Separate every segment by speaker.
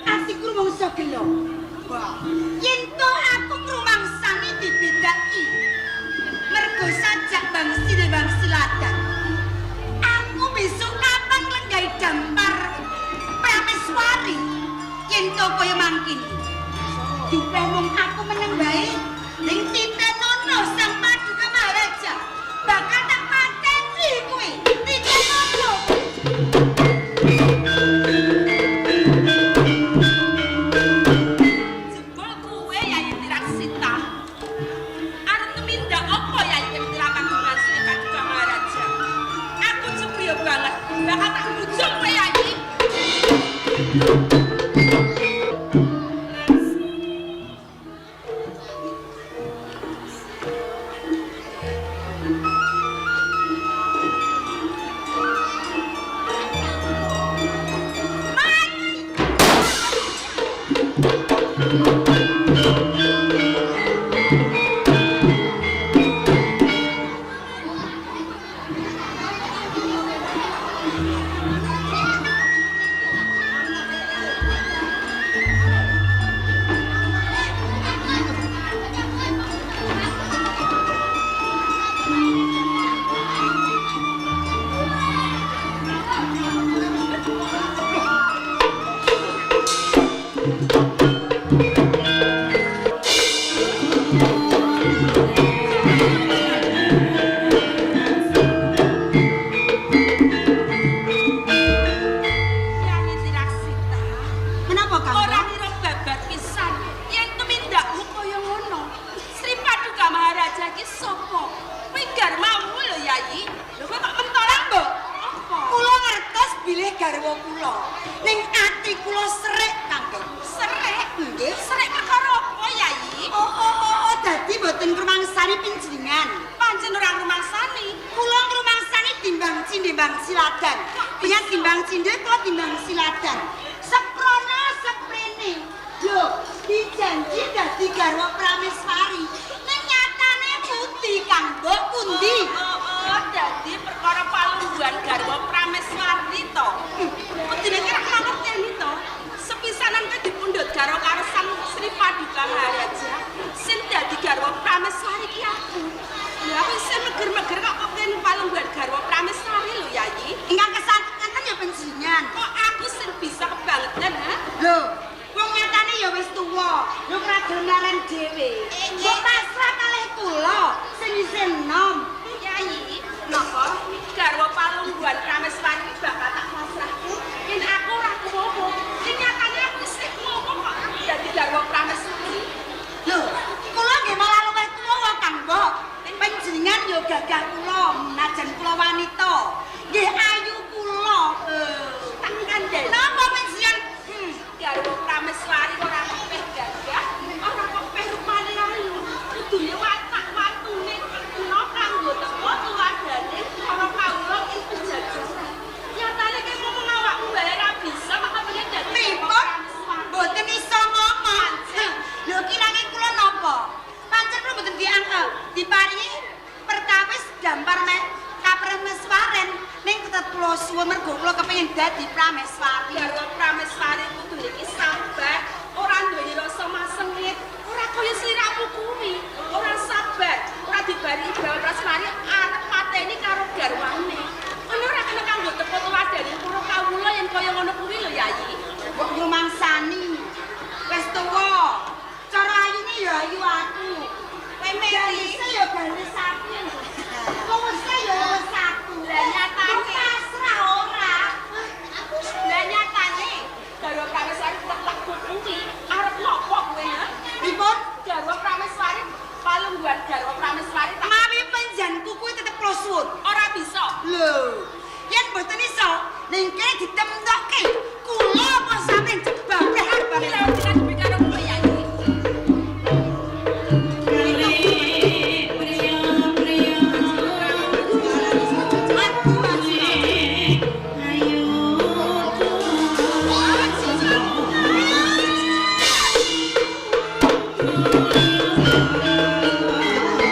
Speaker 1: Atiku rumangsa gelo. Yen to aku ngrumangsani dibedaki. Mergo sajak bangsi de bangsi ladang. Aku besok kapan lenggahi dampar Prameswari yen to kaya mangkini. Dupeh mung aku meneng bae ning titenono Sang Paduka Maharaja. Bakal tak pateni kuwi. Titenono.
Speaker 2: Jebul kuwe Yayi Tiraksita. Arep tumindak apa Yayi Tirakagungan Sri Paduka Maharaja? Aku jebriyo banget, bakal tak bujung kowe Yayi. Yayi Tiraksita.
Speaker 1: Menapa Kang?
Speaker 2: Ora ngira babar pisan yen tumindakmu kaya ngono. Sri Paduka Maharaja iki sapa? Kuwi garmamu lho Yayi. Lho kowe kok mentolak,
Speaker 1: Mbok?
Speaker 2: Apa?
Speaker 1: Kula ngertos bilih garwa kula. Ning ati kula serik Kang.
Speaker 2: Serik?
Speaker 1: Nggih.
Speaker 2: Serik perkara apa Yayi?
Speaker 1: Oh, dadi mboten ngrumangsani panjenengan.
Speaker 2: Pancen ora ngrumangsani.
Speaker 1: Kula ngrumangsani timbang cindhe bang siladan. Piye timbang cindhe kula timbang siladan. Seprana seprene. Lho, dijanji dadi garwa Prameswari. Ning nyatane pundi Kang Mbok pundi?
Speaker 2: Oh, dadi perkara palungguhan garwa Prameswari to. Kudune ki rak mangerteni to. Sepisanan kowe dipundhut garwa karo Sang Sri Paduka Maharaja. Sing dadi garwa Prameswari ki aku. Lha aku isih meger-meger kok kepengin palungguhan garwa Prameswari lho Yayi.
Speaker 1: Ingkang kesangketen ya panjenengan.
Speaker 2: Kok aku sing bisa kebangetan, ha?
Speaker 1: Lho, wong nyatane ya wis tuwa, lho ora gelem laren dhewe. Mbok pasrah kalih kula sing isih enom.
Speaker 2: Yayi, napa? Garwa palungguhan Prameswari iki bakal tak pasrahke. Yen aku ora kuwowo, yen nyatane aku isih kuwowo kok dadi garwa Prameswari.
Speaker 1: Lho, kula nggih malah luwih tuwa Kang Mbok. Panjenengan ya gagah kula, najan kula wanita. Nggih ayu kula.
Speaker 2: Tak kandhani.
Speaker 1: Napa panjenengan?
Speaker 2: Garwa Prameswari ora kepeh gagah, ora kepeh rupane ayu. Kudune watak watune kena kanggo teko tuladhane para kawula ing pejajaran. Nyatane kowe ngomong awakmu wae ora bisa kok kepengin dadi garwa
Speaker 1: Pripun?
Speaker 2: Prameswari.
Speaker 1: Mboten iso ngomong. Lho kirange kula napa? Pancen kula mboten diangkel, diparingi perkawis dampar me kaprameswaren ning tetep kula suwun mergo kula kepengin dadi prameswari.
Speaker 2: Garwa Prameswari kudune iki sabar, ora duweni rasa masengit, ora kaya sliramu kuwi, ora sabar, ora dibaringi garwa Prameswari arep mateni karo garwane. Ngono ora kena kanggo tepo tuladhane para kawula yen kaya ngono kuwi lho Yayi.
Speaker 1: Mbok ngrumangsani. Wis tuwa. Cara ayune ya ayu aku.
Speaker 2: Kowe meri
Speaker 1: Garise ya garis aku. Luwese ya luwes aku.
Speaker 2: Lah nyatane.
Speaker 1: Mbok pasrah ora.
Speaker 2: Lah nyatane garwa Prameswari tak kuwi arep nopo kowe ya?
Speaker 1: Pripun?
Speaker 2: Garwa Prameswari palungguhan garwa Prameswari tak
Speaker 1: Mawi penjanku kuwi tetep kula suwun.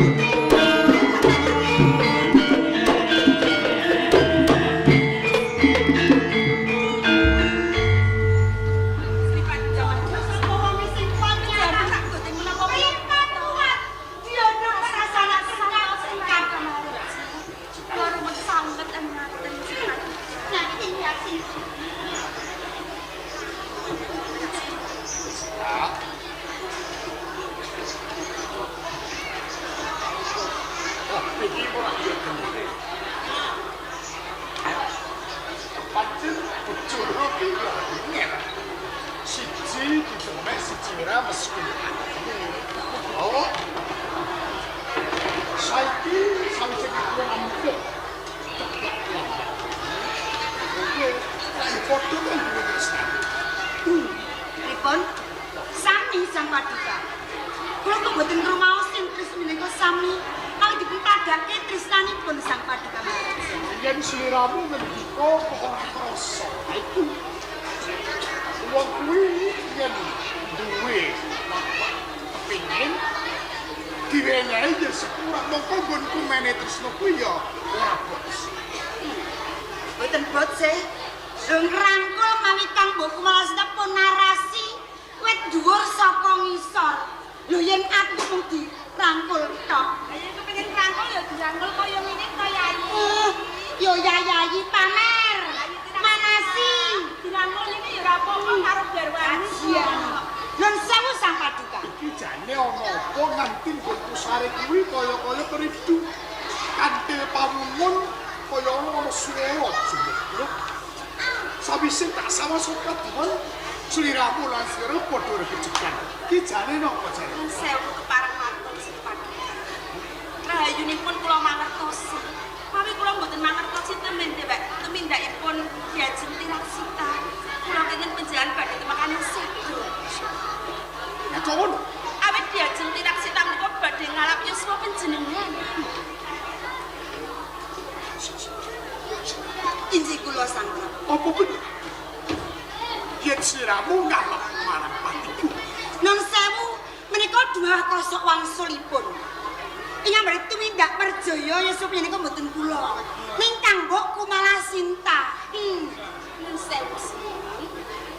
Speaker 2: Sri Paduka Maharaja.
Speaker 1: Sapa wong sing kuat
Speaker 2: Jamu tak gote menapa
Speaker 1: Pripun kuat? Diono rasane sengkap-sengkap.
Speaker 2: Kula rumet sanget ngaten Sri Paduka.
Speaker 1: Nanti yakin.
Speaker 3: Iki ora iya genine. Pancen bojone ki ora ngel. Siji ditemek siji ora mesti. Oh. Saiki sawise kuwi ampuh. Oke, lek padha kok duwe tresnan.
Speaker 1: Pripun? Sami Sang Paduka. Kula kok mboten ngrumaosin tresnanipun sami. Kali dipun padhake tresnanipun Sang Paduka Maharaja.
Speaker 3: Yen sliramu ngendika kok ora krasa. Ha iku. Wong kuwi yen duwe watak kepingin diwenehi ya sepura mongko nggonku mene tresna kuwi ya ora bos.
Speaker 1: Mboten bot sih. Lho ngrangkul mawi Kang Mbok Kumalasita pun narasi wit dhuwur saka ngisor. Lho yen aku mung dirangkul tok.
Speaker 2: Lah yen kepengin rangkul ya dirangkul kaya ngene to Yayi.
Speaker 1: Yo yayayi pamer. Manasi.
Speaker 2: Dirangkul ini ya ora apa-apa karo garwane.
Speaker 1: Iya. Nun sewu Sang Paduka.
Speaker 3: Iki jane ana apa nganti nggonku sare kuwi kaya-kaya keridu. Kantil pawungun kaya ana swara jumluk. Sawise tak sawah saka diwon sliramu lan slira padha regejegan. Iki jane napa jane?
Speaker 2: Nun sewu kepareng matur Sri Paduka. Rahayunipun kula mangertosi. Mawi kula mboten mangertosi temen dhewek tumindakipun Ki Ajeng Tiraksita. Kula kenging panjenengan badhe temakane sedo.
Speaker 3: Ya kok ngono?
Speaker 2: Awit Ki Ajeng Tiraksita menika badhe ngalap yuswa panjenengan.
Speaker 1: Injih kula Sang Prabu.
Speaker 3: Apa bener? Yen sliramu ngalap marang patiku.
Speaker 1: Nun sewu menika dua kosok wangsulipun. Ingkang badhe tumindak merjaya yuswa panjenengan mboten kula. Ning Kang Mbok Kumalasinta.
Speaker 2: Nun sewu sinuwun.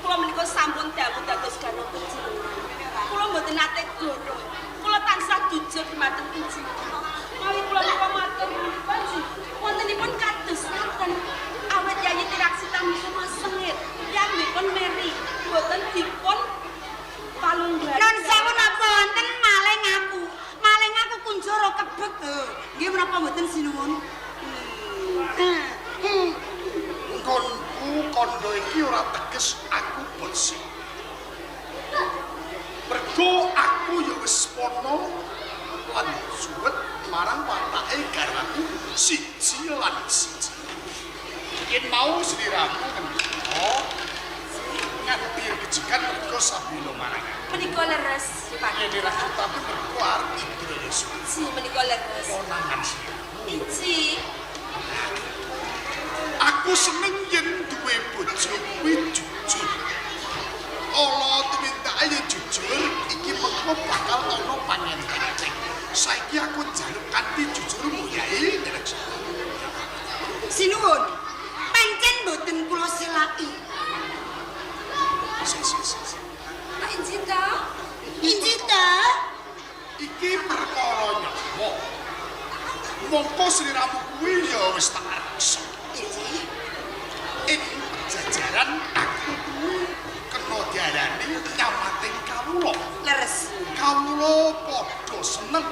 Speaker 2: Kula menika sampun dawuh dados garwa panjenengan. Kula mboten nate goroh. Kula tansah jujur dumateng panjenengan. Mawi kula menika matur menika nggih wontenipun kados ngaten. Awit Yayi Tiraksita menika sengit. Yambipun meri mboten dipun palungguhan.
Speaker 1: Nun sewu napa wonten maling aku. Maling aku kunjara kebek. Nggih menapa mboten sinuwun?
Speaker 3: Nggonku kandha iki ora teges aku bosih. Mergo aku ya wis pono lan suwet marang watake garwaku siji lan siji. Yen mau sliramu ngendika nganti kejegan mergo sabila marang aku.
Speaker 2: Menika leres Sri
Speaker 3: Yen
Speaker 2: Paduka.
Speaker 3: ora tapi mergo arep Indra Yuswa
Speaker 2: Inji menika leres.
Speaker 3: konangan sliramu.
Speaker 2: Inji.
Speaker 3: Aku seneng yen duwe bojo kuwi jujur. Ala tumindake yen jujur, iki mengko bakal ana pangentene. Saiki aku njaluk kanthi jujurmu Yai.
Speaker 1: Sinuwun. Pancen mboten kula selaki.
Speaker 3: Si si si. si.
Speaker 2: Pak Inji to?
Speaker 1: Injih ta?
Speaker 3: Iki perkara nyawa. Mongko sliramu kuwi ya wis tak reksa.
Speaker 1: Injih.
Speaker 3: Ing jajaran aku kuwi kena diarani nyamating kawula.
Speaker 1: Leres.
Speaker 3: Kawula padha seneng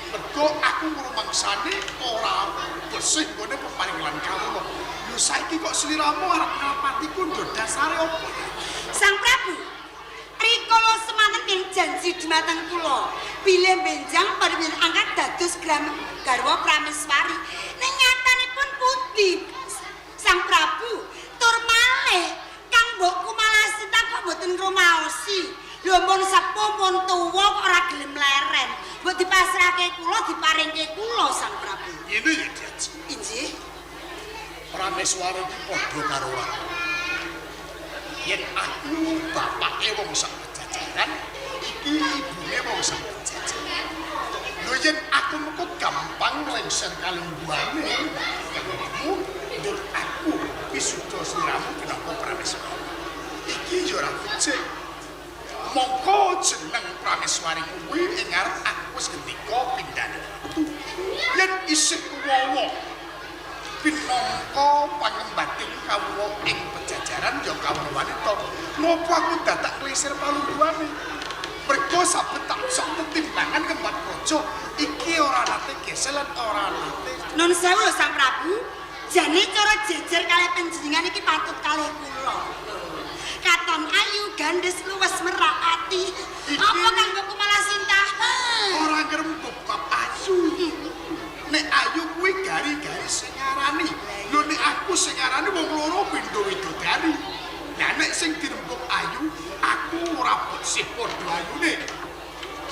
Speaker 3: mergo aku ngrumangsane ora bersih nggone peparing lan kawula. Lho saiki kok sliramu arep ngrapatiku ndho dasare apa?
Speaker 1: Sang Prabu, rikala semanten ping janji dumateng kula, bilih benjang badhe angkat dados garwa Prameswari. Ning nyatanipun pundi Sang Prabu tur malih Kang Mbok Kumalasita kok mboten ngrumaosi. Lho mun sepuh mun tuwa kok ora gelem leren. Mbok dipasrahke kula, diparingke kula Sang Prabu.
Speaker 3: Ngene ya Diaji.
Speaker 1: Injih.
Speaker 3: Prameswara iki padha karo aku. Yen aku bapake wong sak pejajaran, iki ibune wong sak pejajaran. Lho Yen aku mengko gampang lengser kalungguhane. Kamu ndut aku wisuda sliramu pinangka Prameswari. Iki ya ora becik. Mongko jeneng Prameswari kuwi ing ngarep aku wis gendika pindhane ratu. Yen isih kuwawa pinangka pangembating kawula ing pejajaran ya kawula wanita, ngopo aku dadak klesir palungguhane? Mergo saben tak sok tetimbangan kembat praja iki ora nate gesel lan ora nate.
Speaker 1: Nun sewu lho Sang Prabu, jane cara jejer kalih panjenengan iki patut kalih kula. Katon ayu gandhes luwes merak ati. Apa kang mbok malah sintah?
Speaker 3: Ora ngrembug bab ayu. Nek ayu kuwi gari-gari sing ngarani. Lho nek aku sing ngarani wong loro pindho widodari. Lah nek sing dirembug ayu, aku ora bersih padha ayune.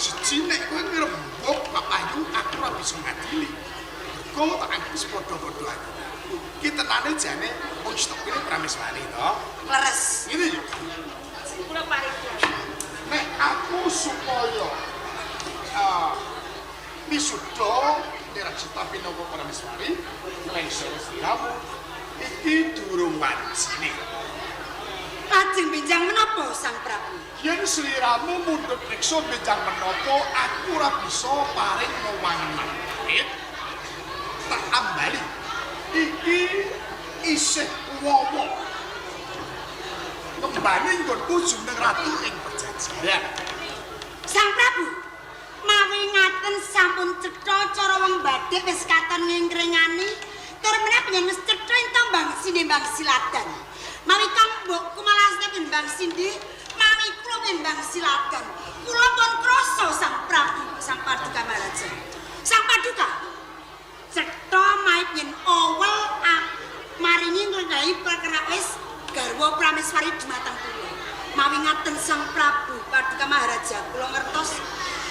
Speaker 3: Siji nek kowe ngrembug bab ayu, aku ora bisa ngadili. Mergo tak anggap wis padha-padha ayu. Ki tenane jane wong sitok kuwi Prameswari to.
Speaker 1: Leres.
Speaker 3: Ngene yo.
Speaker 2: Kula paring dawuh.
Speaker 3: Nek aku supaya wisuda Nirajita pinangka Prameswari lengser sliramu iki durung wancine.
Speaker 1: Lajeng benjang menapa Sang Prabu?
Speaker 3: Yen sliramu mundhut reksa benjang menapa aku ora bisa paring wewangenan. Tak ambali. Iki isih kuwawa. Ngembane nggonku jumeneng ratu ing pejajaran.
Speaker 1: Sang Prabu, mawi ngaten sampun cetha cara wong badhek wis katon ngringani, tur meneh panjenengan wis cetha ento bangsine bangsiladan. Mawi kang mbokku malah pin bangsindi, mawi kula pin bangsiladan. Kula pun krasa Sang Prabu, Sang Paduka Maharaja. Sang Paduka, cetha maip yen owel maringi ngledahi perkara wis garwa Prameswari dumateng kula. Mawi ngaten Sang Prabu Paduka Maharaja, kula ngertos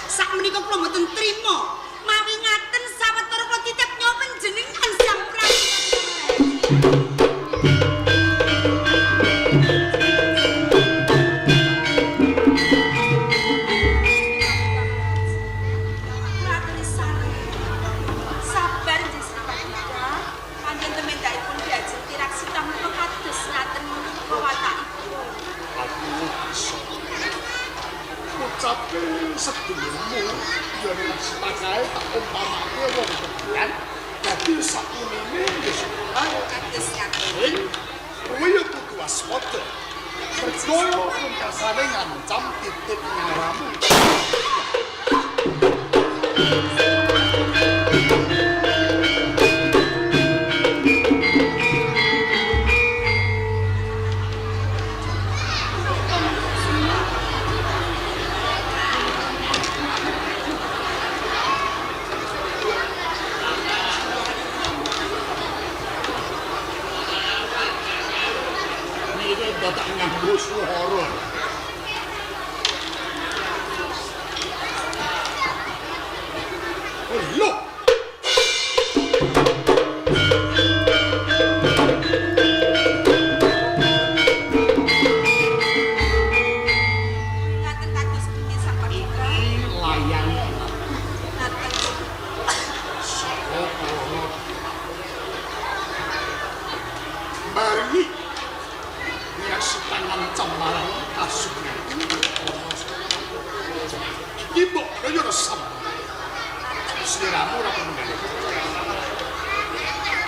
Speaker 1: sak menika kula mboten trima. Mawi ngaten sawetara kula titip nyawa panjenengan Sang Prabu Paduka Maharaja.
Speaker 2: Kula aturi sareng. Sabar nggih Sri Paduka. Pancen tumindakipun diajeng tiraksita menika kados ngaten menika watakipun.
Speaker 3: Aku bisa. Ucape sedulurmu ya nek kae tak umpamake wong beban. Dadi sakunine ya kae.
Speaker 2: Kados ngaten.
Speaker 3: Ing kowe ya kudu waspada. Mergo pungkasane ngancam titip nyawamu. Mire dadak nganggo swara. Oh, lho.
Speaker 2: Ngaten kados pundi Sang Paduka?
Speaker 3: Iki layang
Speaker 2: Ngaten.
Speaker 3: Mari nyaksikan ngancam marang kasugihan. Iki mbok ya resem. Sliramu ora perlu ngalih.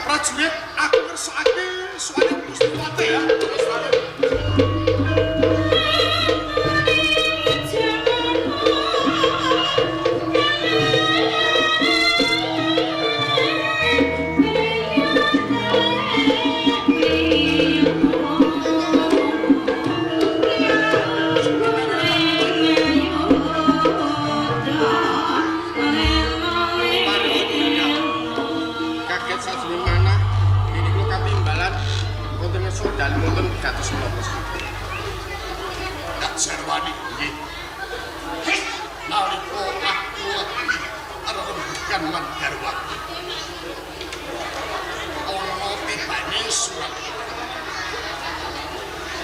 Speaker 3: Prajurit, aku ngersakake suwane Gusti Wate ya. Suwane.
Speaker 4: Kaget sajroning manah ini kula katimbalan wonten ngersa dalu wonten kados menapa sih.
Speaker 3: Tak jarwani nggih. Nalika aku lagi rembugan lan garwaku. Ana tibane surat.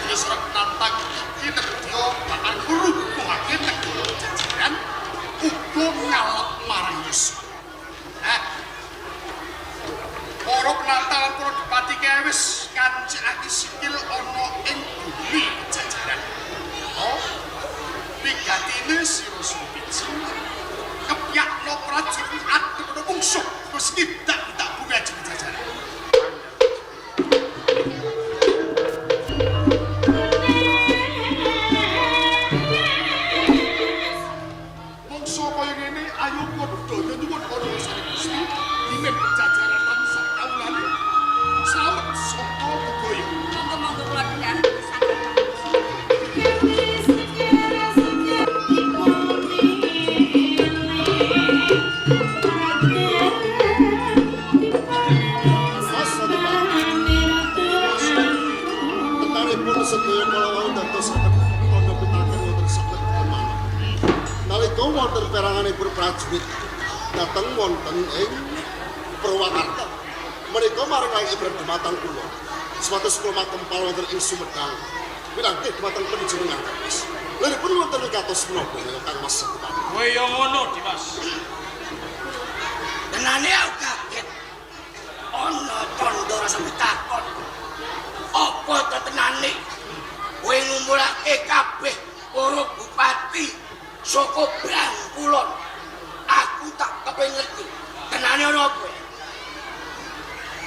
Speaker 3: Ini surat nantang iki nedya bakal ngrubuhake negara jajaran Uga ngalap marang yuswa. Para penata lan para dipati kae wis ngancikake sikil ana ing bumi Pejajaran. Oh, wigatine sira Sumpiji kepyakno prajurit adep ana mungsuh wis ngidak-ngidak bumi ajeng Pejajaran. Mungsuh kaya ngene ayo padha nyuwun ana ngersane Gusti dimen Pejajaran lan sak kawulane slamet saka bebaya.
Speaker 2: Monggo-monggo kula dherekaken saged.
Speaker 5: Tetaripun sedaya kala wau dadosaken tandha pitaken wonten saged manah. Nalika wonten peranganipun prajurit dhateng wonten ing Purwakarta. Menika maring ibran dumateng kula. Supados kula makempal wonten ing Sumedang. Pinanggih dumateng panjenengan Kang Mas. Liripun wonten kados menapa Kang Mas Adipati?
Speaker 6: Kowe yo ngono, Dimas.
Speaker 7: Tenane aku kaget. Ana tandha rasa pitakon. Apa to tenane? Kowe ngumpulake kabeh para bupati saka Brangkulon. Aku tak kepengin ngerti. Tenane ana apa?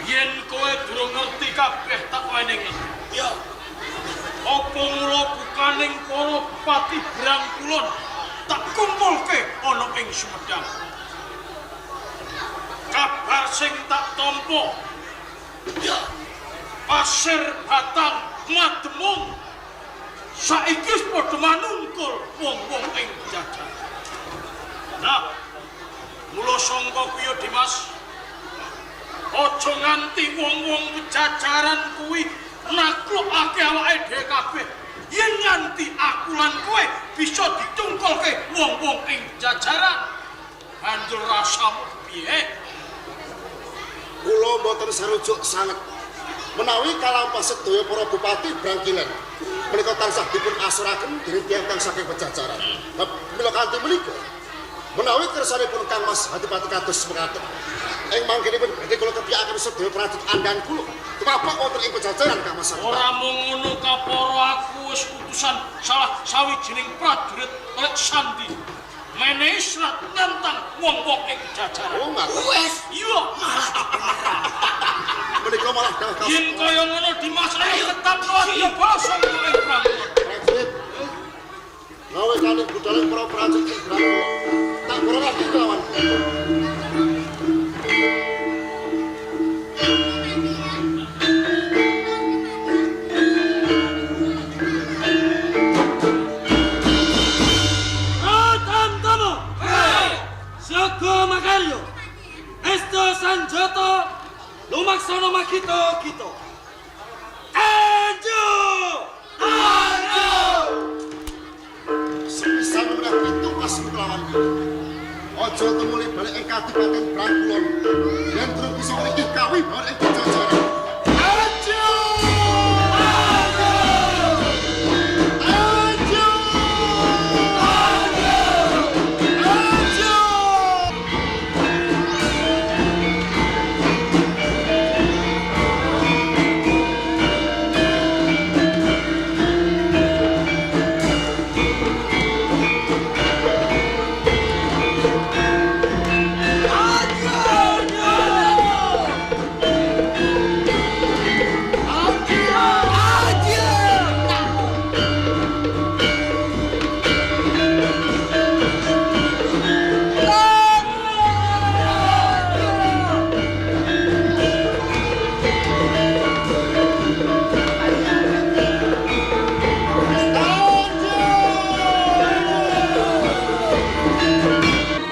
Speaker 6: Yen kowe durung ngerti kabeh tak wenehi ngerti.
Speaker 7: Yo,
Speaker 6: Apa mula bukaning para bupati Brangkulon tak kumpulke ana ing Sumedang. Kabar sing tak tampa
Speaker 7: yo,
Speaker 6: Pasir Batang Mademung saiki wis padha manungkul wong-wong ing jajaran. Nah, mula sangka kuwi ya, Dimas, aja nganti wong-wong pejajaran kuwi naklukake awake dhewe kabeh. Yen nganti aku lan kowe bisa ditungkulke wong-wong ing jajaran, banjur rasamu piye?
Speaker 5: Kula mboten sarujuk sanget. Menawi kalampah sedaya para bupati Brangkilen menika tansah dipun asuraken dening tiyang-tiyang saking Pejajaran. Mila kanthi menika menawi kersanipun Kang Mas Adipati kados mekaten. Ing mangkenipun badhe kula kepyakaken sedaya prajurit andhan kula tumabak wonten ing Pejajaran Kang Mas Adipati.
Speaker 6: Ora mung ngono kapara aku wis utusan salah sawijining prajurit oleh sandi menehi serat nantang wong-wong ing jajaran.
Speaker 5: Oh, ngaten.
Speaker 7: wis
Speaker 6: Iya,
Speaker 7: malah dibeneran.
Speaker 5: Menika malah dawuh
Speaker 6: yen kaya ngono Dimas ayo tetap wadya basa ing Brangkulon.
Speaker 5: Prajurit. Ngawekane budale para prajurit ing Brangkulon. Tak kurangake kelawan.
Speaker 8: Pratantama. Saka Makaryo. Esto Sanjoto lumaksana makito kita. Anjo! Anjo!
Speaker 5: Sepisan meneh pitu kasmu kelawan pitu. Aja tumuli balik ing Kadipaten Brangkulon. Yen durung bisa ngrikih kawibawan ing Pajajaran. Aja! Aja! Aja!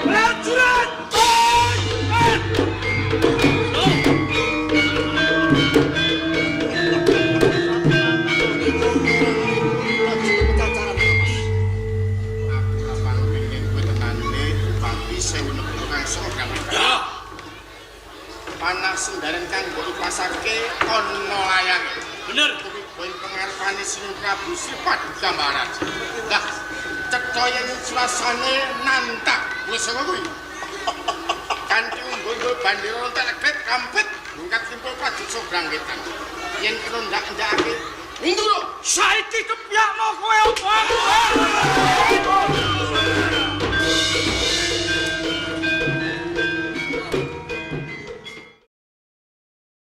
Speaker 8: Prajurit!
Speaker 5: Prajurit Pajajaran Kang Mas.
Speaker 4: Aku kapan pengen kowe tenane bupati sewu negara kang sok kang Panah sendaren kang mbok ipasake ana layange.
Speaker 6: Bener.
Speaker 4: Kuwi boy pengarepane Sing Prabu Sri Paduka Maharaja. Lah, cetha Percaya yen suasane nantang wis ngono kuwi. Kanthi umbul-umbul bandera entek legret kampit mingkat simpul prajurit sobrang wetan. Yen kena ndak-ndakake